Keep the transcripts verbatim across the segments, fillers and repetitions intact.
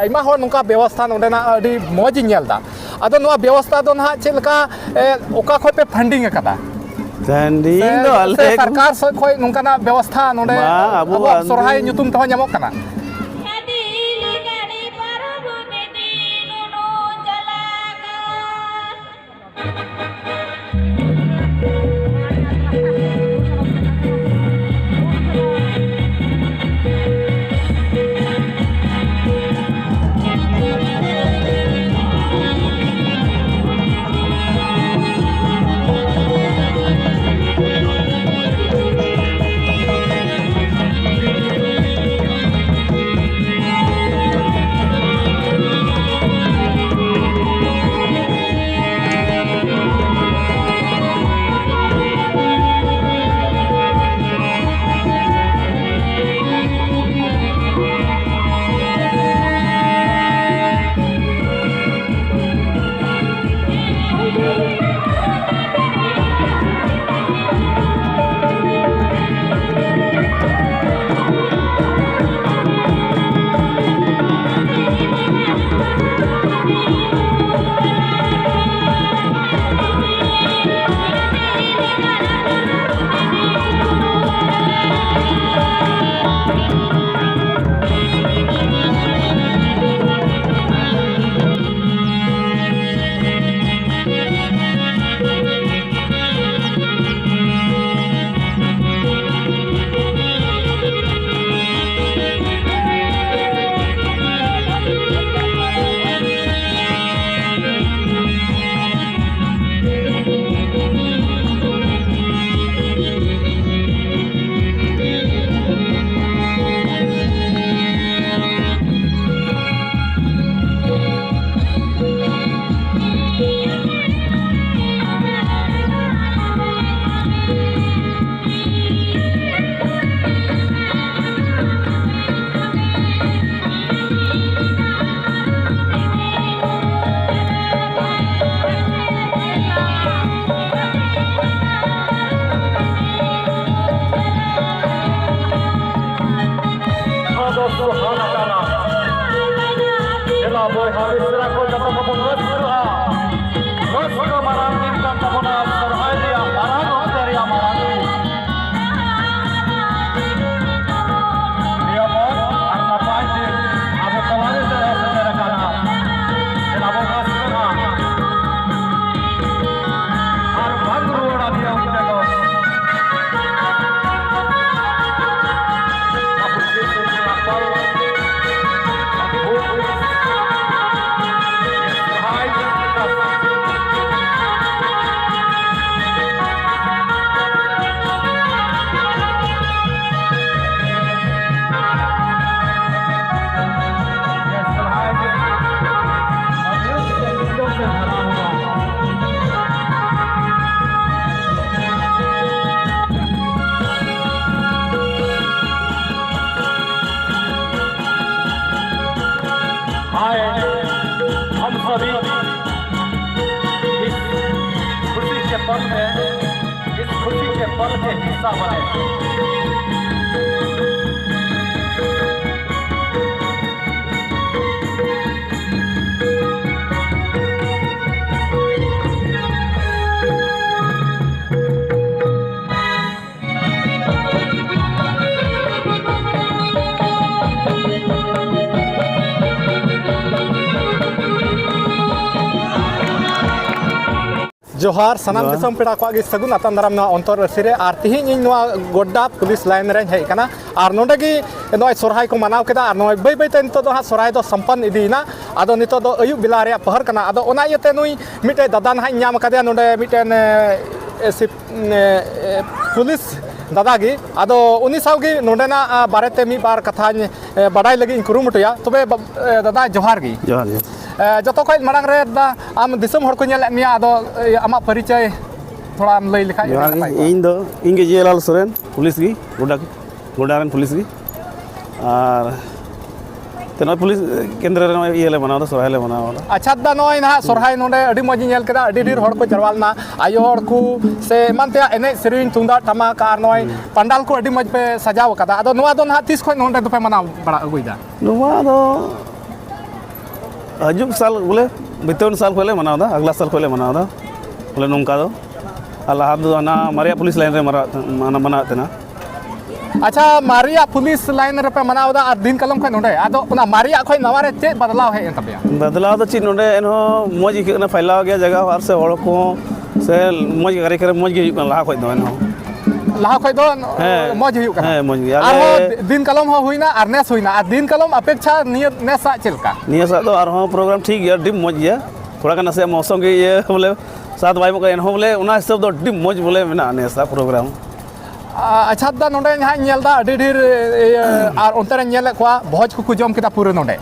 ᱟᱭᱢᱟ ᱦᱚᱲ ᱱᱚᱝᱠᱟ ᱵᱮᱵᱚᱥᱛᱷᱟ ᱱᱚᱰᱮᱱᱟᱜ ᱟᱹᱰᱤ ᱢᱚᱡᱽ ᱤᱧ ᱧᱮᱞ ᱮᱫᱟ᱾ ᱟᱫᱚ ᱱᱚᱣᱟ ᱵᱮᱵᱚᱥᱛᱷᱟ ᱫᱚ ᱱᱟᱦᱟᱜ ᱪᱮᱫ ᱞᱮᱠᱟ, ᱮ, ᱚᱠᱟ ᱠᱷᱚᱱ ᱯᱮ ᱯᱷᱟᱱᱰᱤᱝ ᱟᱠᱟᱫᱟ? ᱯᱷᱟᱱᱰᱤᱝ ᱥᱮ, ᱫᱚ ᱟᱞᱮ ᱥᱮ ᱥᱚᱨᱠᱟᱨ ᱥᱮᱫ ᱠᱷᱚᱱ ᱱᱚᱝᱠᱟᱱᱟᱜ ᱵᱮᱵᱚᱥᱛᱷᱟ ᱱᱚᱰᱮ ᱢᱟ, ᱟᱵᱚ ᱟᱵᱚᱣᱟᱜ ᱟᱹᱛᱩ ᱥᱚᱨᱦᱟᱭ ᱧᱩᱛᱩᱢ ᱛᱮᱦᱚᱸ ᱧᱟᱢᱚᱜ ᱠᱟᱱᱟ? ᱵᱚᱭᱦᱟ ᱢᱤᱥᱨᱟ ᱠᱚ ᱡᱚᱛᱚ ᱠᱚᱵᱚᱱ ᱨᱟᱹᱥᱠᱟᱹᱜᱼᱟ᱾ ᱨᱟᱹᱥᱠᱟᱹ ᱢᱟᱨᱟᱝ ᱫᱤᱱ ᱠᱟᱱ ᱛᱟᱵᱚᱱᱟ, ᱥᱚᱨᱦᱟᱭ ᱨᱮᱭᱟᱜ ᱢᱟᱨᱟᱝ ᱚᱠᱛᱮ ᱨᱮᱭᱟᱜ ᱢᱟᱨᱟᱝ ᱫᱤᱱ᱾ ᱱᱤᱭᱟᱹ ᱢᱚᱡᱽ ᱟᱨ ᱱᱟᱯᱟᱭ ᱫᱤᱱ ᱟᱵᱚ ᱛᱟᱞᱟᱨᱮ ᱥᱮᱴᱮᱨ ᱟᱠᱟᱱᱟ᱾ ᱫᱮᱞᱟ ᱵᱚᱱ ᱨᱟᱹᱥᱠᱟᱹᱜᱼᱟ᱾ ᱟᱨ ᱵᱟᱝ ᱨᱩᱣᱟᱹᱲᱟ ᱱᱤᱭᱟᱹ ᱚᱠᱛᱮ ᱫᱚ᱾ ᱟᱵᱚ ᱪᱮᱫ ᱵᱚᱱ ᱟᱠᱚᱣᱟ? आए हम सभी इस खुशी के पल में, इस खुशी के पल के हिस्सा बने। ᱡᱚᱦᱟᱨ, ᱥᱟᱱᱟᱢ ᱡᱚᱦᱟᱨ᱾ ᱫᱤᱥᱚᱢ ᱯᱮᱲᱟ ᱠᱚᱣᱟᱜ ᱜᱮ ᱥᱟᱹᱜᱩᱱ ᱟᱛᱟᱝ ᱫᱟᱨᱟᱢ ᱱᱚᱣᱟ ᱚᱱᱛᱚᱨ ᱨᱟᱹᱥᱤ ᱨᱮ᱾ ᱟᱨ ᱛᱤᱦᱤᱧ ᱤᱧ ᱱᱚᱣᱟ ᱜᱚᱰᱰᱟ ᱯᱩᱞᱤᱥ ᱞᱟᱭᱤᱱ ᱨᱮᱧ ᱦᱮᱡ ᱟᱠᱟᱱᱟ᱾ ᱟᱨ ᱱᱚᱰᱮ ᱜᱮ ᱱᱚᱜᱼᱚᱭ ᱥᱚᱨᱦᱟᱭ ᱠᱚ ᱢᱟᱱᱟᱣ ᱠᱮᱫᱟ᱾ ᱟᱨ ᱱᱚᱜᱼᱚᱭ ᱵᱟᱹᱭ ᱵᱟᱹᱭ ᱛᱮ ᱱᱤᱛᱚᱜ ᱫᱚ ᱦᱟᱸᱜ ᱥᱚᱨᱦᱟᱭ ᱫᱚ ᱥᱚᱢᱯᱚᱱᱱ ᱤᱫᱤᱭᱮᱱᱟ᱾ ᱟᱫᱚ ᱱᱤᱛᱚᱜ ᱫᱚ ᱟᱹᱭᱩᱵ ᱵᱮᱞᱟ ᱨᱮᱭᱟᱜ ᱯᱟᱹᱦᱟᱨ ᱠᱟᱱᱟ᱾ ᱟᱫᱚ ᱚᱱᱟ ᱤᱭᱟᱹᱛᱮ ᱱᱩᱭ ᱢᱤᱫᱴᱮᱡ ᱫᱟᱫᱟ ᱱᱟᱦᱟᱜ ᱤᱧ ᱧᱟᱢ ᱟᱠᱟᱫᱮᱭᱟ ᱱᱚᱰᱮ ᱢᱤᱫᱴᱮᱱ, ᱮ, ᱮ, ᱥᱤᱯ-, ᱮ, ᱮ, ᱯᱩᱞᱤᱥ ᱫᱟᱫᱟ ᱜᱮ᱾ ᱟᱫᱚ ᱩᱱᱤ ᱥᱟᱶ ᱜᱮ ᱱᱚᱰᱮᱱᱟᱜ, ᱟ, ᱵᱟᱨᱮᱛᱮ ᱢᱤᱫ ᱵᱟᱨ ᱠᱟᱛᱷᱟᱧ, ᱮ, ᱵᱟᱰᱟᱭ ᱞᱟᱹᱜᱤᱫ ᱤᱧ ᱠᱩᱨᱩᱢᱩᱴᱩᱭᱟ᱾ ᱛᱚᱵᱮ ᱵᱟ-, ᱮ, ᱫᱟᱫᱟ, ᱡᱚᱦᱟᱨ ᱜᱮ᱾ ᱡᱚᱦᱟᱨ ᱜᱮ᱾ ᱮ, ᱡᱚᱛᱚ ᱠᱷᱚᱱ ᱢᱟᱲᱟᱝ ᱨᱮ ᱫᱟ, ᱟᱢ ᱫᱤᱥᱚᱢ ᱦᱚᱲ ᱠᱚ ᱧᱮᱞᱮᱫ ᱢᱮᱭᱟ, ᱟᱫᱚ, ᱮ, ᱟᱢᱟᱜ ᱯᱚᱨᱤᱪᱚᱭ ᱛᱷᱚᱲᱟᱢ ᱞᱟᱹᱭ ᱞᱮᱠᱷᱟᱡ ᱟᱹᱰᱤ ᱡᱚᱦᱟᱨ ᱜᱮ᱾ ᱱᱟᱯᱟᱭ ᱠᱚᱜᱼᱟ᱾ ᱤᱧ ᱫᱚ, ᱤᱧ ᱜᱮ ᱡᱤᱭᱟᱹᱞᱟᱞ ᱥᱚᱨᱮᱱ, ᱯᱩᱞᱤᱥ ᱜᱮ, ᱜᱚᱰᱟ, ᱜᱚᱰᱟ ᱨᱮᱱ ᱯᱩᱞᱤᱥ ᱜᱮ᱾ ᱟᱨ ᱛᱮ ᱱᱚᱜᱼᱚᱭ ᱯᱩᱞᱤᱥ ᱠᱮᱱᱫᱨᱚ ᱨᱮ ᱱᱚᱜᱼᱚᱭ ᱤᱭᱟᱹ ᱞᱮ ᱢᱟᱱᱟᱣ ᱮᱫᱟ, ᱥᱚᱨᱦᱟᱭ ᱞᱮ ᱢᱟᱱᱟᱣ ᱮᱫᱟ᱾ ᱟᱪᱪᱷᱟ ᱫᱟ, ᱱᱚᱜᱼᱚᱭ ᱱᱟᱦᱟᱜ ᱥᱚᱨᱦᱟᱭ ᱱᱚᱰᱮ ᱟᱹᱰᱤ ᱢᱚᱡᱽ ᱤᱧ ᱧᱮᱞ ᱠᱮᱫᱟ, ᱟᱹᱰᱤ ᱰᱷᱮᱨ ᱦᱚᱲ ᱠᱚ ᱡᱟᱨᱣᱟ ᱞᱮᱱᱟ, ᱟᱭᱳ ᱦᱚᱲ ᱠᱚ ᱥᱮ ᱮᱢᱟᱱ ᱛᱮᱭᱟᱜ ᱮᱱᱮᱡ ᱥᱮᱨᱮᱧ, ᱛᱩᱢᱫᱟᱜ ᱴᱟᱢᱟᱠ ᱟᱨ ᱱᱚᱜᱼᱚᱭ ᱦᱩᱸ᱾ ᱯᱟᱱᱰᱟᱞ ᱠᱚ ᱟᱹᱰᱤ ᱢᱚᱡᱽ ᱯᱮ ᱥᱟᱡᱟᱣ ᱟᱠᱟᱫᱟ᱾ ᱟᱫᱚ ᱱᱚᱣᱟ ᱫᱚ ᱱᱟᱦᱟᱜ ᱛᱤᱥ ᱠᱷᱚᱱ ᱱᱚᱰᱮ ᱫᱚᱯᱮ ᱢᱟᱱᱟᱣ ᱵᱟᱲᱟ ᱟᱹᱜᱩᱭᱮᱫᱟ? ᱱᱚᱣᱟ ᱫᱚ ᱦᱤᱡᱩᱜ ᱥᱟᱞ ᱵᱚᱞᱮ, ᱵᱤᱛᱟᱹᱣᱮᱱ ᱥᱟᱞ ᱠᱷᱚᱱ ᱞᱮ ᱢᱟᱱᱟᱣ ᱮᱫᱟ, ᱟᱜᱽᱞᱟ ᱥᱟᱞ ᱠᱷᱚᱱ ᱞᱮ ᱢᱟᱱᱟᱣ ᱮᱫᱟ ᱵᱚᱞᱮ, ᱱᱚᱝᱠᱟ ᱫᱚ᱾ ᱟᱨ ᱞᱟᱦᱟ ᱫᱚ ᱦᱟᱱᱟ ᱢᱟᱨᱮᱭᱟᱜ ᱯᱩᱞᱤᱥ ᱞᱟᱭᱤᱱ ᱨᱮ ᱢᱟᱨᱟᱣ-, ᱢᱟᱱᱟ-, ᱢᱟᱱᱟᱣᱮᱫ ᱛᱟᱦᱮᱱᱟ᱾ ᱟᱪᱪᱷᱟ, ᱢᱟᱨᱮᱭᱟᱜ ᱯᱩᱞᱤᱥ ᱞᱟᱭᱤᱱ ᱨᱮᱯᱮ ᱢᱟᱱᱟᱣ ᱮᱫᱟ ᱟᱨ ᱫᱤᱱ ᱠᱟᱞᱚᱢ ᱠᱷᱚᱱ ᱱᱚᱰᱮ, ᱟᱫᱚ ᱚᱱᱟ ᱢᱟᱨᱮᱭᱟᱜ ᱠᱷᱚᱱ ᱱᱟᱣᱟ ᱨᱮ ᱪᱮᱫ ᱵᱟᱫᱞᱟᱣ ᱦᱮᱡ ᱮᱱ ᱛᱟᱯᱮᱭᱟ? ᱵᱟᱫᱞᱟᱣ ᱫᱚ ᱪᱮᱫ, ᱱᱚᱰᱮ ᱮᱱᱦᱚᱸ ᱢᱚᱡᱽ ᱟᱹᱭᱠᱟᱹᱜ ᱠᱟᱱᱟ, ᱯᱷᱟᱭᱞᱟᱣ ᱜᱮᱭᱟ ᱡᱟᱭᱜᱟ ᱦᱚᱸ, ᱟᱨ ᱥᱮ ᱦᱚᱲ ᱠᱚᱦᱚᱸ ᱥᱮ ᱢᱚᱡᱽ ᱜᱮ, ᱠᱟᱨᱭᱟᱠᱨᱚᱢ ᱢᱚᱡᱽ ᱜᱮ ᱦᱩᱭᱩᱜ ᱠᱟᱱᱟ ᱞᱟᱦᱟ ᱠᱷᱚᱱ ᱫᱚ ᱮᱱᱦᱚᱸ᱾ ᱞᱟᱦᱟ ᱠᱷᱚᱱ ᱫᱚ ᱦᱮᱸ᱾ ᱢᱚᱡᱽ ᱦᱩᱭᱩᱜ ᱠᱟᱱᱟ? ᱦᱮᱸ, ᱢᱚᱡᱽ ᱜᱮ᱾ ᱟᱞᱮ ᱟᱨᱦᱚᱸ ᱫᱤᱱ ᱠᱟᱞᱚᱢ ᱦᱚᱸ ᱦᱩᱭᱱᱟ ᱟᱨ ᱱᱮᱥ ᱦᱩᱭᱱᱟ, ᱟᱨ ᱫᱤᱱ ᱠᱟᱞᱚᱢ ᱟᱯᱮᱠᱪᱷᱟ ᱱᱤᱭᱟᱹ ᱱᱮᱥᱟᱜ ᱪᱮᱫ ᱞᱮᱠᱟ? ᱱᱤᱭᱟᱹ ᱥᱟᱞ ᱫᱚ ᱟᱨᱦᱚᱸ ᱯᱨᱳᱜᱨᱟᱢ ᱴᱷᱤᱠ ᱜᱮᱭᱟ, ᱟᱹᱰᱤ ᱢᱚᱡᱽ ᱜᱮᱭᱟ᱾ ᱛᱷᱚᱲᱟ ᱜᱟᱱ ᱱᱟᱥᱮᱭᱟᱜ ᱢᱳᱥᱚᱢ ᱜᱮ ᱤᱭᱟᱹ ᱵᱚᱞᱮ ᱥᱟᱛ ᱵᱟᱭ ᱮᱢᱚᱜ ᱠᱟᱱᱟ, ᱮᱱᱦᱚᱸ ᱵᱚᱞᱮ ᱚᱱᱟ ᱦᱤᱥᱟᱹᱵ ᱫᱚ ᱟᱹᱰᱤ ᱢᱚᱡᱽ ᱵᱚᱞᱮ ᱢᱮᱱᱟᱜᱼᱟ ᱱᱮᱥᱟᱜ ᱯᱨᱳᱜᱨᱟᱢ᱾ ᱟ-, ᱟᱪᱪᱷᱟ ᱫᱟ, ᱱᱚᱰᱮ ᱱᱟᱦᱟᱜ ᱤᱧ ᱧᱮᱞ ᱮᱫᱟ ᱟᱹᱰᱤ ᱰᱷᱮᱨ, ᱤᱭᱟᱹ, ᱟᱨ ᱚᱱᱛᱮ ᱨᱮᱧ ᱧᱮᱞᱮᱫ ᱠᱚᱣᱟ ᱵᱷᱚᱡᱽ ᱠᱚᱠᱚ ᱡᱚᱢ ᱠᱮᱫᱟ ᱯᱩᱨᱟᱹ ᱱᱚᱰᱮ᱾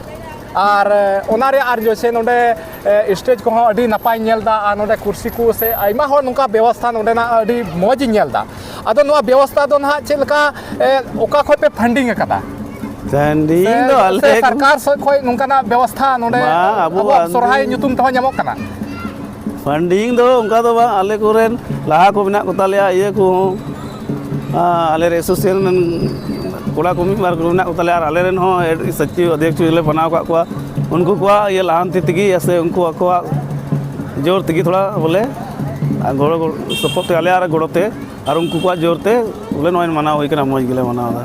ᱟᱨ, ᱮ, ᱚᱱᱟ ᱨᱮᱭᱟᱜ ᱟᱨ ᱡᱮᱭᱥᱮ ᱱᱚᱰᱮ, ᱮ, ᱥᱴᱮᱡᱽ ᱠᱚᱦᱚᱸ ᱟᱹᱰᱤ ᱱᱟᱯᱟᱭ ᱧᱮᱞ ᱮᱫᱟ, ᱟᱨ ᱱᱚᱰᱮ ᱠᱩᱨᱥᱤ ᱠᱚ ᱥᱮ ᱟᱭᱢᱟ ᱦᱚᱲ ᱱᱚᱝᱠᱟ ᱵᱮᱵᱚᱥᱛᱷᱟ ᱱᱚᱰᱮᱱᱟᱜ ᱟᱹᱰᱤ ᱢᱚᱡᱽ ᱤᱧ ᱧᱮᱞ ᱮᱫᱟ᱾ ᱟᱫᱚ ᱱᱚᱣᱟ ᱵᱮᱵᱚᱥᱛᱷᱟ ᱫᱚ ᱱᱟᱦᱟᱜ ᱪᱮᱫ ᱞᱮᱠᱟ, ᱮ, ᱚᱠᱟ ᱠᱷᱚᱱ ᱯᱮ ᱯᱷᱟᱱᱰᱤᱝ ᱟᱠᱟᱫᱟ? ᱯᱷᱟᱱᱰᱤᱝ ᱥᱮ, ᱫᱚ ᱟᱞᱮ ᱥᱮ ᱥᱚᱨᱠᱟᱨ ᱥᱮᱫ ᱠᱷᱚᱱ ᱱᱚᱝᱠᱟᱱᱟᱜ ᱵᱮᱵᱚᱥᱛᱷᱟ ᱱᱚᱰᱮ ᱵᱟᱝ, ᱟᱵᱚ ᱟᱵᱚᱣᱟᱜ ᱟᱱᱫᱳ- ᱥᱚᱨᱦᱟᱭ ᱧᱩᱛᱩᱢ ᱛᱮᱦᱚᱸ ᱧᱟᱢᱚᱜ ᱠᱟᱱᱟ? ᱯᱷᱟᱱᱰᱤᱝ ᱫᱚ ᱚᱱᱠᱟ ᱫᱚ ᱵᱟᱝ, ᱟᱞᱮ ᱠᱚᱨᱮᱱ ᱞᱟᱦᱟ ᱠᱚ ᱢᱮᱱᱟᱜ ᱠᱚ ᱛᱟᱞᱮᱭᱟ, ᱤᱭᱟᱹ ᱠᱚᱦᱚᱸ, ᱟ, ᱟᱞᱮ ᱨᱮᱱ ᱮᱥᱳᱥᱤᱭᱮᱥᱚᱱ ᱨᱮᱱ ᱠᱚᱲᱟ ᱠᱚ ᱢᱤᱫ ᱵᱟᱨ ᱠᱚ ᱢᱮᱱᱟᱜ ᱠᱚ ᱛᱟᱞᱮᱭᱟ, ᱟᱨ ᱟᱞᱮ ᱨᱮᱱ ᱦᱚᱸ ᱥᱚᱪᱤᱵᱽ ᱚᱫᱷᱭᱚᱠᱥᱚ ᱞᱮ ᱵᱮᱱᱟᱣ ᱟᱠᱟᱫ ᱠᱚᱣᱟ᱾ ᱩᱱᱠᱩ ᱠᱚᱣᱟᱜ ᱤᱭᱟᱹ ᱞᱟᱦᱟᱱᱛᱤ ᱛᱮᱜᱮ ᱥᱮ ᱩᱱᱠᱩ ᱟᱠᱚᱣᱟᱜ ᱡᱳᱨ ᱛᱮᱜᱮ ᱛᱷᱚᱲᱟ ᱵᱚᱞᱮ, ᱟᱨ ᱜᱚᱲᱚ, ᱜᱚᱲᱚ ᱥᱚᱯᱚᱦᱚᱫ ᱛᱮ, ᱟᱞᱮᱭᱟᱜ ᱜᱚᱲᱚ ᱛᱮ ᱟᱨ ᱩᱱᱠᱩ ᱠᱚᱣᱟᱜ ᱡᱳᱨ ᱛᱮ ᱵᱚᱞᱮ ᱱᱚᱜᱼᱚᱭ ᱢᱟᱱᱟᱣ ᱦᱩᱭ ᱠᱟᱱᱟ, ᱢᱚᱡᱽ ᱜᱮᱞᱮ ᱢᱟᱱᱟᱣ ᱮᱫᱟ᱾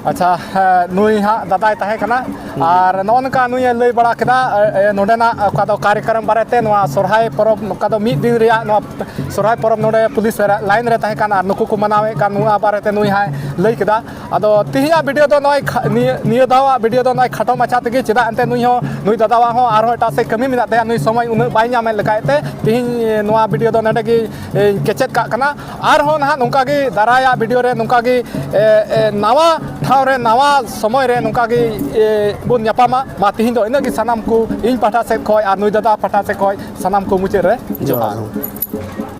ᱟᱪᱪᱷᱟ, ᱦᱮᱸ, ᱱᱩᱭ ᱦᱟᱸᱜ ᱫᱟᱫᱟᱭ ᱛᱟᱦᱮᱸ ᱠᱟᱱᱟ᱾ ᱦᱩᱸ᱾ ᱟᱨ ᱱᱚᱜᱼᱚ ᱱᱚᱝᱠᱟ ᱱᱩᱭᱮ ᱞᱟᱹᱭ ᱵᱟᱲᱟ ᱠᱮᱫᱟ, ᱮ, ᱮ, ᱱᱚᱰᱮᱱᱟᱜ ᱚᱠᱟ ᱫᱚ ᱠᱟᱨᱭᱚᱠᱨᱚᱢ ᱵᱟᱨᱮᱛᱮ, ᱱᱚᱣᱟ ᱥᱚᱨᱦᱟᱭ ᱯᱚᱨᱚᱵᱽ, ᱚᱠᱟ ᱫᱚ ᱢᱤᱫ ᱫᱤᱱ ᱨᱮᱭᱟᱜ ᱱᱚᱣᱟ ᱥᱚᱨᱦᱟᱭ ᱯᱚᱨᱚᱵᱽ ᱱᱚᱰᱮ ᱯᱩᱞᱤᱥ ᱞᱟᱭᱤᱱ ᱨᱮ ᱛᱟᱦᱮᱸ ᱠᱟᱱᱟ ᱟᱨ ᱱᱩᱠᱩ ᱠᱚ ᱢᱟᱱᱟᱣᱮᱫ ᱠᱟᱱ, ᱱᱚᱣᱟ ᱵᱟᱨᱮᱛᱮ ᱱᱩᱭ ᱦᱟᱸᱜ ᱞᱟᱹᱭ ᱠᱮᱫᱟ᱾ ᱟᱫᱚ ᱛᱮᱦᱮᱧᱟᱜ ᱵᱷᱤᱰᱤᱭᱳ ᱫᱚ ᱱᱚᱜᱼᱚᱭ ᱠᱷᱟ-, ᱱᱤᱭᱟᱹ, ᱱᱤᱭᱟᱹ ᱫᱷᱟᱣᱟᱜ ᱵᱷᱤᱰᱤᱭᱳ ᱫᱚ ᱱᱚᱜᱼᱚᱭ ᱠᱷᱟᱴᱚ ᱢᱟᱪᱷᱟ ᱛᱮᱜᱮ, ᱪᱮᱫᱟᱜ ᱮᱱᱛᱮ ᱱᱩᱭ ᱦᱚᱸ, ᱱᱩᱭ ᱫᱟᱫᱟᱣᱟᱜ ᱦᱚᱸ ᱟᱨᱦᱚᱸ ᱮᱴᱟᱜ ᱥᱮᱫ ᱠᱟᱹᱢᱤ ᱢᱮᱱᱟᱜ ᱛᱟᱭᱟ, ᱱᱩᱭ ᱥᱚᱢᱚᱭ ᱩᱱᱟᱹᱜ ᱵᱟᱭ ᱧᱟᱢᱮᱫ ᱞᱮᱠᱟᱭ ᱛᱮ ᱛᱮᱦᱮᱧ ᱱᱚᱣᱟ ᱵᱷᱤᱰᱤᱭᱳ ᱫᱚ ᱱᱚᱰᱮ ᱜᱮ, ᱮ, ᱠᱮᱪᱮᱫ ᱠᱟᱜ ᱠᱟᱱᱟ᱾ ᱟᱨᱦᱚᱸ ᱱᱟᱦᱟᱜ ᱱᱚᱝᱠᱟ ᱜᱮ ᱫᱟᱨᱟᱭᱟᱜ ᱵᱷᱤᱰᱤᱭᱳ ᱨᱮ ᱱᱚᱝᱠᱟ ᱜᱮ, ᱮ, ᱮ, ᱱᱟᱣᱟ ᱴᱷᱟᱶ ᱨᱮ ᱱᱟᱣᱟ ᱥᱚᱢᱚᱭ ᱨᱮ ᱱᱚᱝᱠᱟ ᱜᱮ, ᱮ, ᱵᱚᱱ ᱧᱟᱯᱟᱢᱟ᱾ ᱢᱟ ᱛᱮᱦᱮᱧ ᱫᱚ ᱤᱱᱟᱹᱜ ᱜᱮ, ᱥᱟᱱᱟᱢ ᱠᱚ ᱤᱧ ᱯᱟᱦᱴᱟ ᱥᱮᱫ ᱠᱷᱚᱱ ᱟᱨ ᱱᱩᱭ ᱫᱟᱫᱟ ᱯᱟᱦᱴᱟ ᱥᱮᱫ ᱠᱷᱚᱱ ᱥᱟᱱᱟᱢ ᱠᱚ ᱢᱩᱪᱟᱹᱫ ᱨᱮ ᱡᱚᱦᱟᱨ᱾ ᱡᱚᱦᱟᱨ᱾